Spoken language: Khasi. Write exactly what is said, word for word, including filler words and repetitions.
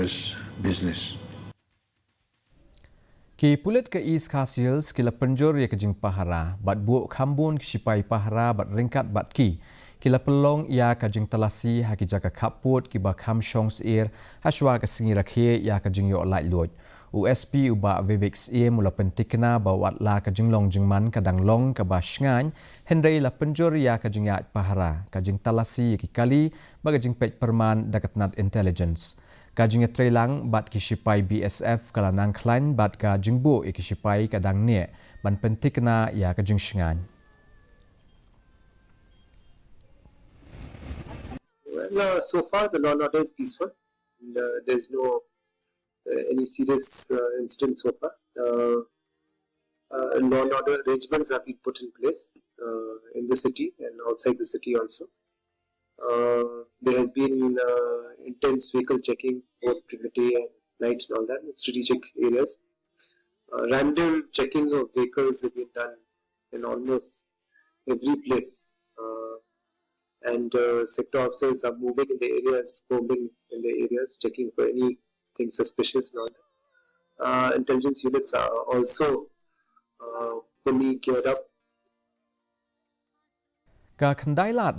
this business. Ki pulit ka East Khasi Hills ki la pynjur ïa ka jingpahara bad buh khambun ki sipai pahara bad ryngkat bad ki ki la pynlong ïa ka jingtalasi ha ki jaka khappud kiba kham shong syier hashwa ka sngi rakhe ïa ka jingïoh laitluid. U S P u Bah Vivek Syiem u la pyntikna ba wat la ka jinglong jingman ka dang long kaba shngaiñ, hynrei la pynjur ïa ka jingïaid pahara, ka jingtalasi ïa ki kali bad ka jingpeit pyrman da ka tnat intelligence. Ka jingïatreilang bad ki sipai B S F ka la nang khlaiñ bad ka jingbuh ïa ki sipai ka dang neh ban pyntikna ïa ka jingshngaiñ. Well, uh, so far the law and order is peaceful. And, uh, there's no uh, any serious uh, incident so far. Uh, uh, law and order arrangements have been put in place uh, in the city and outside the city also. Uh, there has been uh, intense vehicle checking, both during the day and night and all that, in strategic areas. Uh, random checking of vehicles have been done in almost every place. Uh, and uh, sector officers are moving in the areas, combing in the areas, checking for anything suspicious and all that. Uh, intelligence units are also uh, fully geared up. Ka khyndai lad